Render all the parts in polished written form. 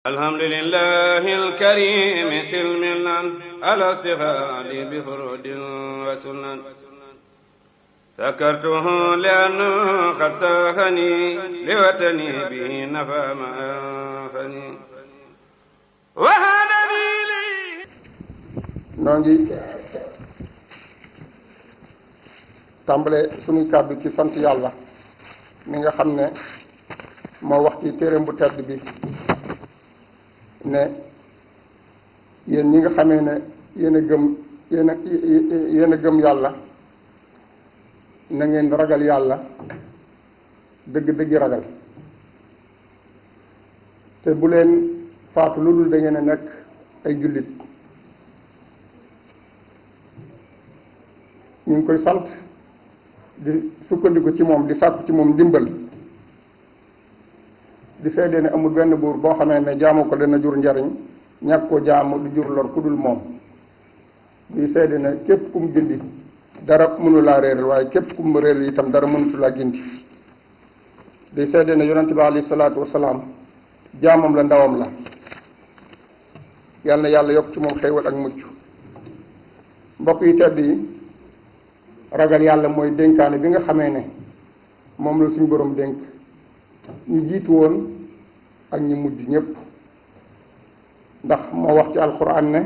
alhamdulillahi alkarimi silmilan ala stighaali bi furudin wa sunan sakartuhu li'anna qad saxani liwatani bihi nafa ma anfani wa hadani li. noo ngi tàmbale suñuy kàddu ci sant yàlla mi nga xam ne moo wax ci téereem bu tedd bi ne yéen ñi nga xamee ne yéen a gëm yàlla na ngeen ragal yàlla dëgg-dëggi ragal te bu leen faatu lu dul da ngeen a nekk ay jullit. ñu ngi koy sant di sukkandiku ci moom di sàkku ci moom ndimbal di seede ne amul benn buur boo xamee ne jaamu ko dana jur njariñ ñàkk koo jaamu du jur lor ku dul moom di seede ne képp kum gindi dara mënu laa réeral waaye képp kum réeral itam dara mënutu laa gindi di seede ne yonente bi alayhi salaatu wasalaam jaamam la ndawam la yal na yàlla yokk ci moom xéewal ak mucc. mbokk yi tedd yi, ragal yàlla mooy dénkaane bi nga xamee ne moom la suñu borom dénk ñi jiitu woon ak ñi mujj ñépp, ndax moo wax ci alquran ne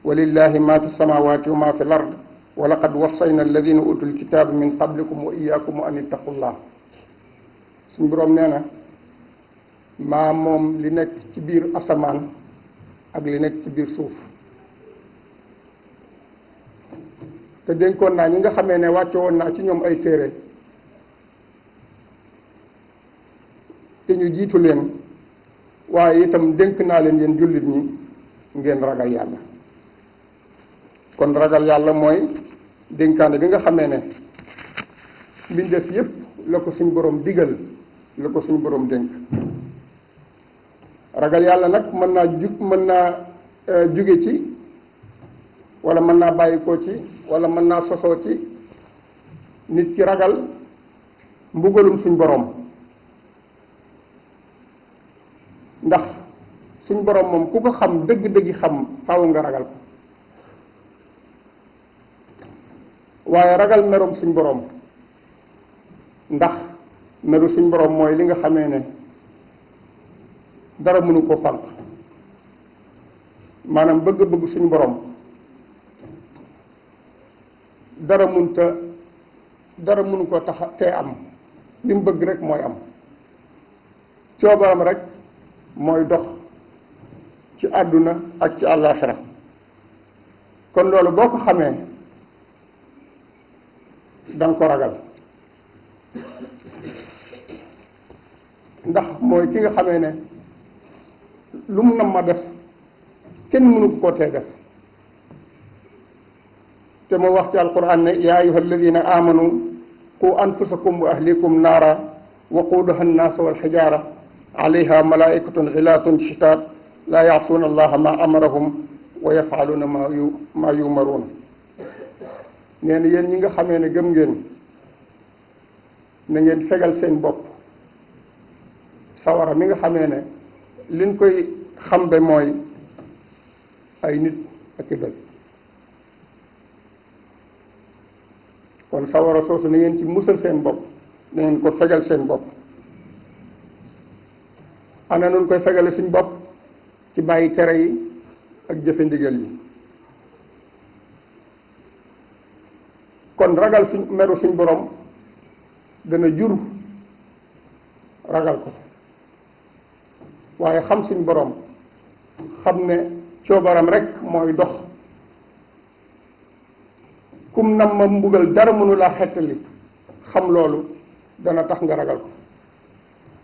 walillahi ma fi samawati wa ma fi l ard wa laqad wassayna alladina utul kitaba min qablikum wa iyyakum an ittaqullah. suñu borom nee na maa moom li nekk ci biir asamaan ak li nekk ci biir suuf, te dénkoon naa ñi nga xamee ne wàcce woon naa ci ñoom ay téere te ñu jiitu leen, waaye itam dénk naa leen yéen jullit ñi ngeen ragal yàlla. kon ragal yàlla mooy dénkaane bi nga xamee ne mbindeef yépp la ko suñ borom digal, la ko suñ borom dénk. ragal yàlla nag mën naa jóge ci wala mën naa bàyyi ko ci wala mën naa sosoo ci nit ki ragal mbugalum suñ borom, ndax suñ borom moom ku ko xam dëgg-dëggi xam faaw nga ragal ko. waaye ragal merum suñ borom, ndax meru suñ borom mooy li nga xamee ne dara mënu ko fànq, maanaam bëgg-bëgg suñ borom dara mënu ko tax tee am. li mu bëgg rek mooy am, coobaram rek mooy dox ci àdduna ak ci àllaaxira. kon loolu boo ko xamee danga ko ragal, ndax mooy ki nga xamee ne lu mu nam ma def kenn mënu ko tee def. te moo wax ci alquran ne yaa ayuha alladina amanu qu anfusakum wa ahlikum naara waquuduha annaasu walxijaara alayha malaikatun xilaatun shitaat laa yaasuuna allaha ma amarahum wa yafaluuna ma yumaruun. nee na yéen ñi nga xamee ne gëm ngeen, na ngeen fegal seen bopp sawara mi nga xamee ne liñ koy xambe mooy ay nit ak i doj. kon sawara soosu na ngeen ci musal seen bopp, na ngeen ko fegal seen bopp. ana nun koy fegale suñ bopp? ci bàyyi tere yi ak jëfe ndigal yi. kon ragal meru suñ borom dana jur ragal ko, waaye xam suñ borom, xam ne coobaram rek mooy dox, kum nam ma mbugal dara mënu laa xettali, xam loolu dana tax nga ragal ko.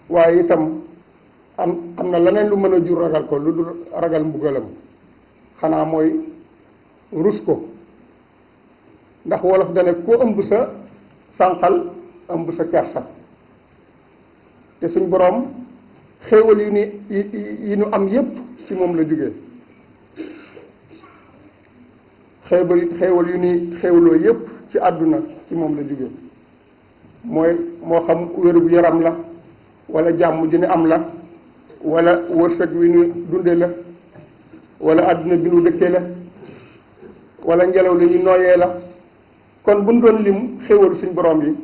waaye itam am na leneen lu mën a jur ragal ko lu dul ragal mbugalam, xanaa mooy rus ko. ndax wolof dane ko ëmb sa sànqal ëmb sa kersa. te suñ boroom xéewal yi nu am yépp ci moom la jógee. xéewal yu ni xéewloo yépp ci àdduna ci moom la jóge. mooy moo xam wérub yaram la wala jàmm ju ni am la wala wërsëg wi nu dunde la wala àdduna bi nu dëkkee la wala ngelaw li ñu nooyee la kon buñ doon lim xéewal suñ borom yi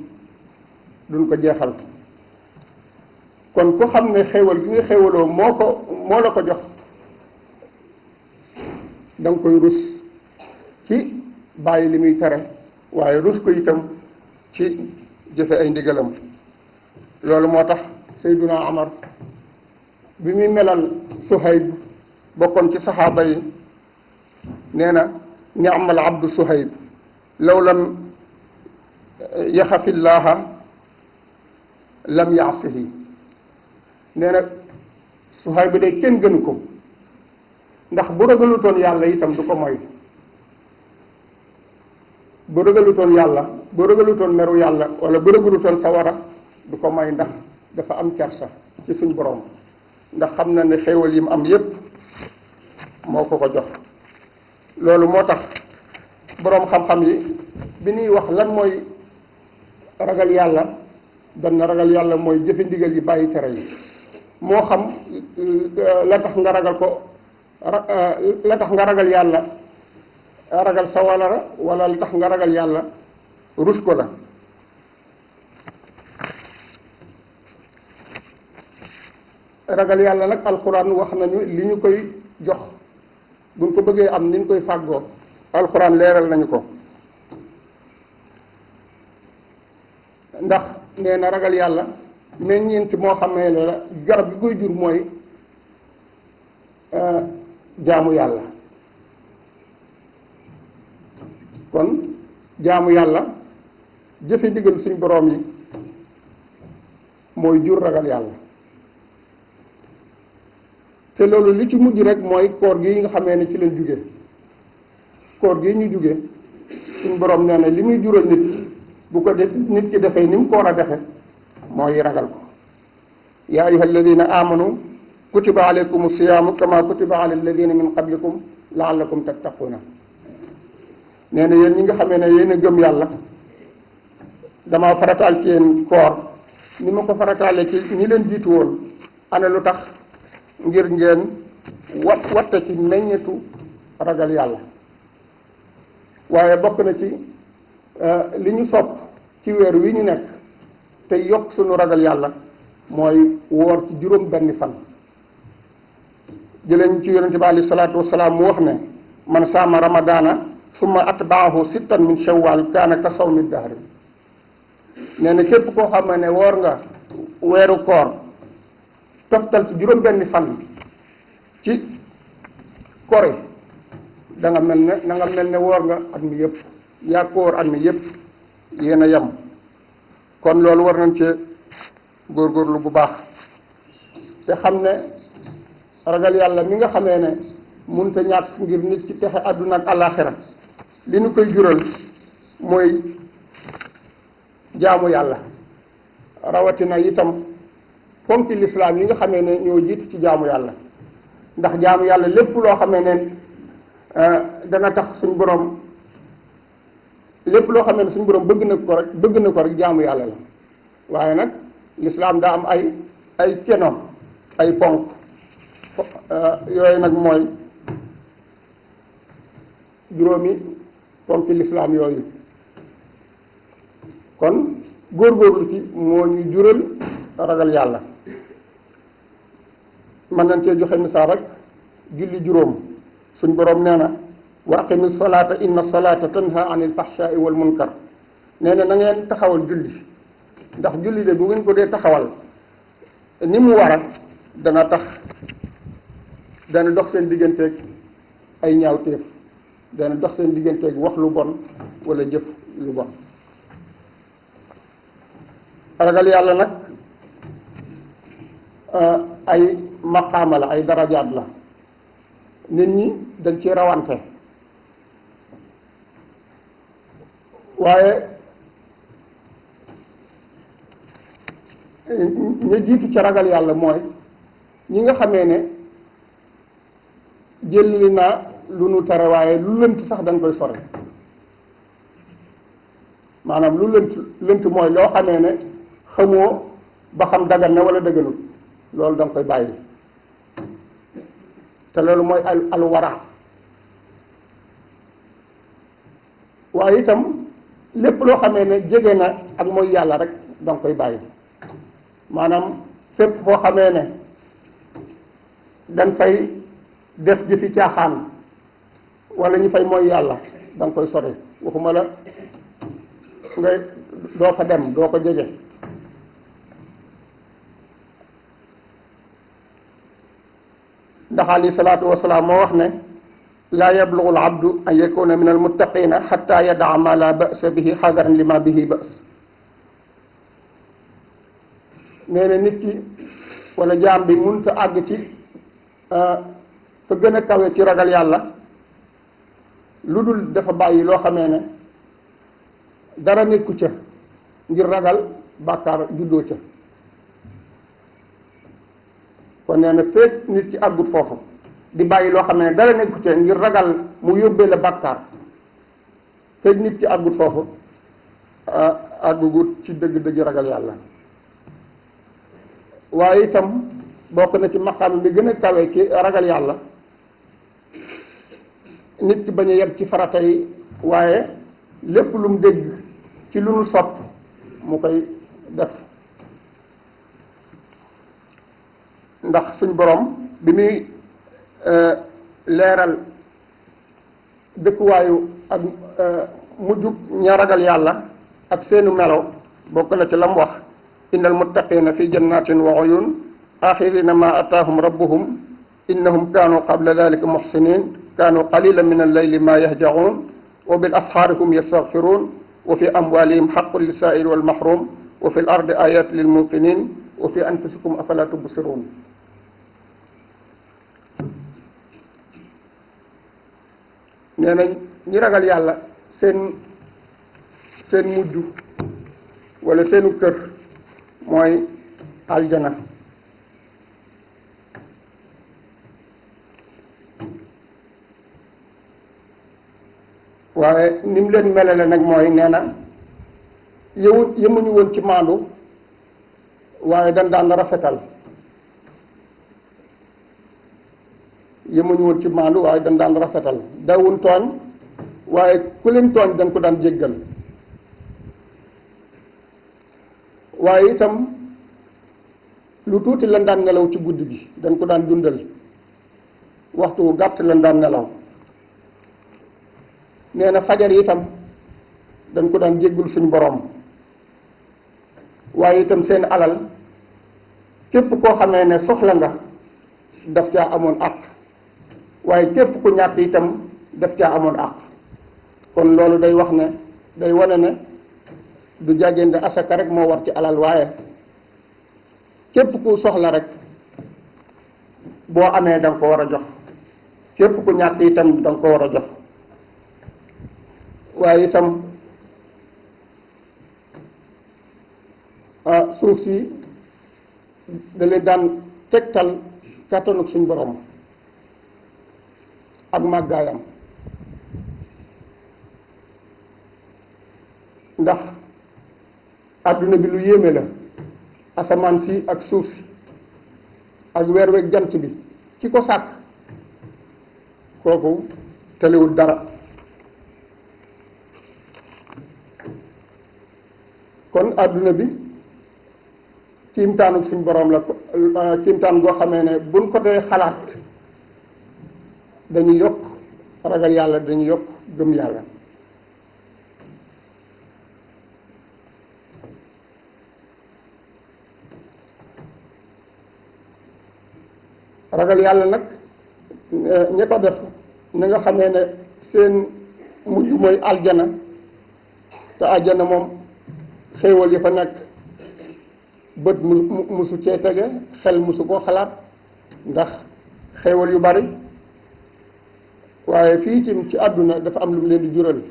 duñ ko jeexal kon ku xam ne xéewal gi nga xéewaloo moo la ko jox da nga koy rus ci bàyyi li muy tere waaye rus ko itam ci jëfe ay ndigalam loolu moo tax Seyduna Omar bi muy melal Suhayb bokkoon ci saxaaba yi nee na ni'mal abdu Suhayb law lam yaxafillaaha lam yaasihi nee na Suhayb day kenn gënu ko ndax bu ragalutoon yàlla itam du ko moy bu ragalutoon yàlla bu ragalutoon meru yàlla wala bu ragalutoon sawara du ko moy ndax dafa am kersa ci suñ borom ndax xam na ne xéewal yi mu am yépp moo ko jox loolu moo tax boroom xam-xam yi bi ñuy wax lan mooy ragal yàlla dana ragal yàlla mooy jëfe ndigal yi bàyyi tere yi moo xam la tax nga ragal ko la tax nga ragal yàlla ragal sawara wala la tax nga ragal yàlla rus ko la ragal yàlla nag alxuraan wax nañu li ñu koy jox buñ ko bëggee am ni ñu koy fàggoo alxuraan leeral nañu ko ndax nee na ragal yàlla meññeent moo xamee ne la garab gi koy jur mooy jaamu yàlla kon jaamu yàlla jëfe ndigal suñ boroom yi mooy jur ragal yàlla te loolu li ci mujj rek mooy koor gi nga xamee ne ci lañ jóge koor gi ñu jóge suñ boroom nee na li muy jural nit bu ko def nit ki defee ni mu ko war a defe mooy ragal ko yaa ayyuha alladina amanu kutiba alaykum siyaamu kama kutiba ala alladina min qablikum laallakum tattaquna nee na yéen ñi nga xamee ne yéen a gëm yàlla dama farataal ci yéen koor ni ma ko farataale ci ñi leen jiitu woon ana lu tax ngir ngeen watte ci meññetu ragal yàlla waaye bokk na ci li ñu sopp ci weer wi ñu nekk te yokk sunu ragal yàlla mooy woor ci juróom benni fan jëleen ci yonente bi alayhi salaatu wasalaam mu wax ne man saama ramadaana summa atbaahu sittan min shawwal kaana ka sawmi dahri nee na képp koo xam ne woor nga weeru koor toftal ci juróom benni fan ci kori da nga mel ne woor nga at mi yëpp yaa ko woor at mi yëpp yéen a yem kon loolu war nañ cee góorgóorlu bu baax te xam ne ragal yàlla mi nga xamee ne mënut a ñàkk ngir nit ci texe àdduna ak àllaaxira li nu koy jural mooy jaamu yàlla rawatina itam fonki lislaam yi nga xamee ne ñoo jiitu ci jaamu yàlla ndax jaamu yàlla lépp loo xamee ne dana tax suñ borom lépp loo xamee ne suñ borom bëgg na ko rek jaamu yàlla la waaye nag lislaam daa am ay keno ay ponk yooyu nag mooy juróomi ponki lislaam yooyu kon góorgóorlu ci moo ñu jural ragal yàlla mën nañ cee joxe misaal rek julli juróom suñ boroom nee na wa aqimi salaata inna salaata tanha anil fahshaai wal munkar nee na ngeen taxawal julli ndax julli de bu ngeen ko dee taxawal ni mu war a dana tax dana dox seen digganteeg ay ñaawteef dana dox seen digganteeg wax lu bon wala jëf lu bon ragal yàlla nag ay maqaama la ay darajaat la nit ñi dañ ci rawante waaye ña jiitu ci ragal yàlla mooy ñi nga xamee ne jëlli naa lu nu tere waaye lu lënt sax dañ koy sore maanaam lu lënt mooy loo xamee ne xamoo ba xam dagan na wala dëgganul loolu da nga koy bàyyi te loolu mooy al wara. waaye itam lépp loo xamee ne jege na ak mooy yàlla rek danga koy bàyyi. maanaam fépp foo xamee ne dañ fay def jëfi caaxaan wala ñu fay mooy yàlla danga koy sore. waxuma la ngay doo fa dem doo ko jege. ndax alayhi salaatu wasalaam moo wax ne laa yablugu al abdu an yakuna min al muttaqina xatta yadaa ma la ba'sa bihi xadaran lima bihi ba's. nee na nit ki wala jaam bi mënut a àgg ci fa gën a kawe ci ragal yàlla lu dul dafa bàyyi loo xamee ne dara nekku ca ngir ragal bàkkaar juddoo ca. kon nee na feek nit ki àggut foofu di bàyyi loo xam ne dara nekku ca ngir ragal mu yóbbee la bàkkaar feek nit ki àggut foofu àggugut ci dëgg-dëgg ragal yàlla. waaye itam bokk na ci maqaam bi gën a kawe ci ragal yàlla nit ki bañ a yem ci farata yi waaye lépp lu mu dégg ci lu nu sopp mu koy def. ndax suñ borom bi muy leeral dëkkuwaayu ak mujjug ña ragal yàlla ak seenu melo bokk na ci lam wax innal muttaqina fi jannatin wa uyun axirina ma ataahum rabbuhum innahum kaanu qabla dalika muxsinin kaanu qalilan min alleyli ma yahjaun wa bil asxaari hum yastaxfiruun wa fi amwalihim xaqun lisaa'ili wal mahrum wa fi l ardi ayat lil muqinin wa fi anfusikum afala tubsiruun. nee na ñi ragal yàlla seen mujj wala seenu kër mooy aljana. waaye ni mu leen melale nag mooy nee na yëmuñu woon ci maandu waaye dañ daan rafetal. yemuñu woon ci maandu waaye dañ daan rafetal. dawun tooñ waaye ku leen tooñ dañ ko daan jéggal. waaye itam lu tuuti lañ daan nelaw ci guddi gi dañ ko daan dundal waxtu wu gàtt lañ daan nelaw. nee na fajar itam dañ ko daan jéggul suñ borom. waaye itam seen alal képp koo xamee ne soxla nga daf caa amoon àq waaye képp ku ñàkk itam daf caa amoon àq. kon loolu day wax ne day wane ne du jàggeen de asaka rek moo war ci alal waaye képp ku soxla rek boo amee da nga ko war a jox képp ku ñàkk itam da nga ko war a jox. waaye itam suuf si da leen daan tegtal kàttanug suñ borom ak màggaayam. ndax àdduna bi lu yéeme la asamaan si ak suuf si ak weer weeg jant bi ci ko sàkk kooku telewul dara. kon àdduna bi kiimtaanug suñ borom la kiimtaan goo xamee ne buñ ko dee xalaat dañuy yokk ragal yàlla dañuy yokk gëm yàlla. ragal yàlla nag ñi ko def na nga xamee ne seen mujj mooy aljana te aljana moom xéewal yi fa nekk bët musu cee tege xel musu koo xalaat ndax xéewal yu bari waaye fii ci àdduna dafa am lu mu leen di jural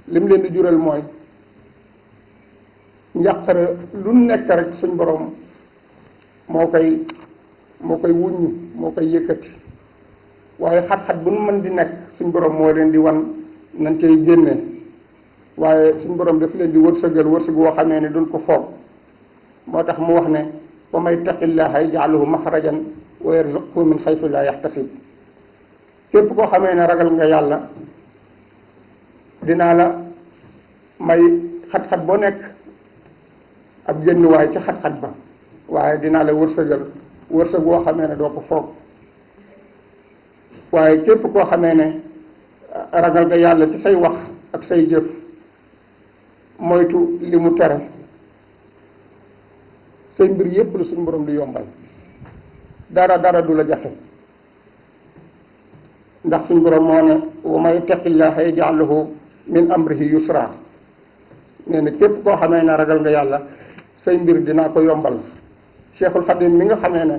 li mu leen di jural mooy njàqare lu nekk rek suñ borom moo koy wuññu moo koy yëkkati waaye xat-xat bu nu mën di nekk suñ borom moo leen di wan nañ cay génne waaye suñ borom daf leen di wërsëgal wërsëg woo xamee ne duñ ko foog moo tax mu wax ne wa may taqillaha yaj'alhu maxrajan wa yarzuqhu min xaytu la yaxtasib képp koo xamee ne ragal nga yàlla dinaa la may xat-xat boo nekk ab génnuwaay ci xat-xat ba, waaye dinaa la wërsëg boo xamee ne doo ko foog. waaye képp koo xamee ne ragal nga yàlla ci say wax ak say jëf, moytu li mu tere, say mbir yépp lu suñu borom di yombal, dara du la jafe. ndax suñu borom moo ne wa man yattaqillaha yaj'al lahu min amrihi yusra. nee na képp koo xamee ne ragal nga yàlla say mbir dinaa ko yombal. Cheikhul Khadim mi nga xamee ne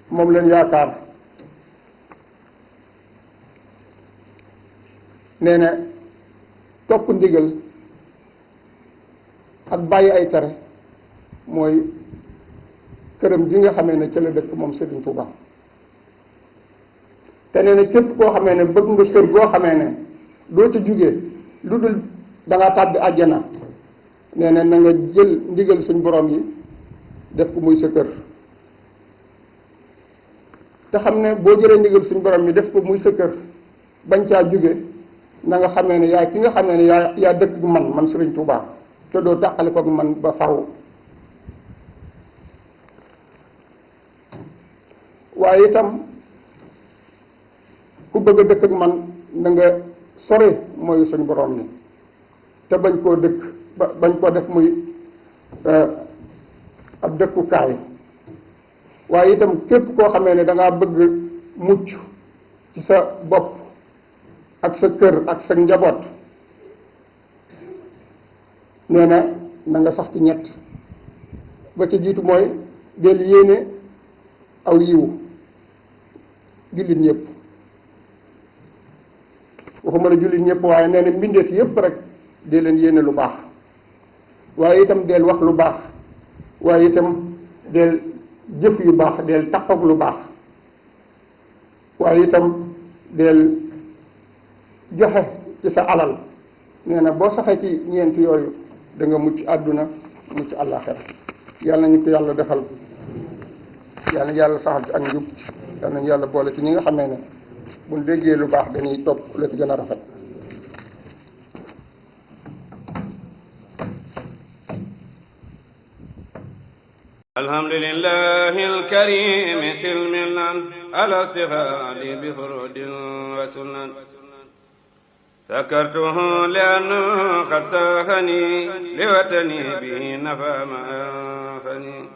moom leen yaakaar, nee na topp ndigal ak bàyyi ay tere mooy këram gi nga xamee ne ca la dëkk moom Serigne Touba. te nee na képp koo xamee ne bëgg nga kër goo xamee ne doo ca jugee lu dul da ngaa tàbbi àjjana, nee na nga jël ndigal suñ borom yi def ko muy sa kër. te xam ne boo jëlee ndigal suñ borom yi def ko muy sa kër bañ caa jóge, na nga xamee ne yaay ki nga xamee ne yaa dëkk ak man Serigne Touba, te doo tàqale ko ak man ba faw. waaye itam ku bëgg a dëkk ak man na nga sore mooy suñ borom yi, te bañ koo dëkk bañ koo def muy ab dëkkukaay. waaye itam képp koo xamee ne da ngaa bëgg mucc ci sa bopp ak sa kër ak sa njaboot, nee na nga sax ci ñett. ba ca jiitu mooy del yéene aw yiwu jullit ñëpp, waxuma la jullit ñëpp waaye nee na mbindeef yëpp rek dee leen yéene lu baax. waaye itam del wax lu baax, waaye itam del jëf yu baax, del taqoog lu baax. waaye itam del joxe ci sa alal. nee na boo saxee ci ñeent yooyu da nga mucc àdduna mucc àllaaxira. yàlla nañu ko yàlla defal, yàlla nañu yàlla saxal ci ak njub, yàlla nañu yàlla boole ci ñi nga xamee ne buñ déggee lu baax dañuy topp la ci gën a rafet. alhamdulillahi alkarim silmilan ala stighaali bi furudin wa sunan sakartuhu li'annahu qad saxani liwatani bihi nafa ma anfani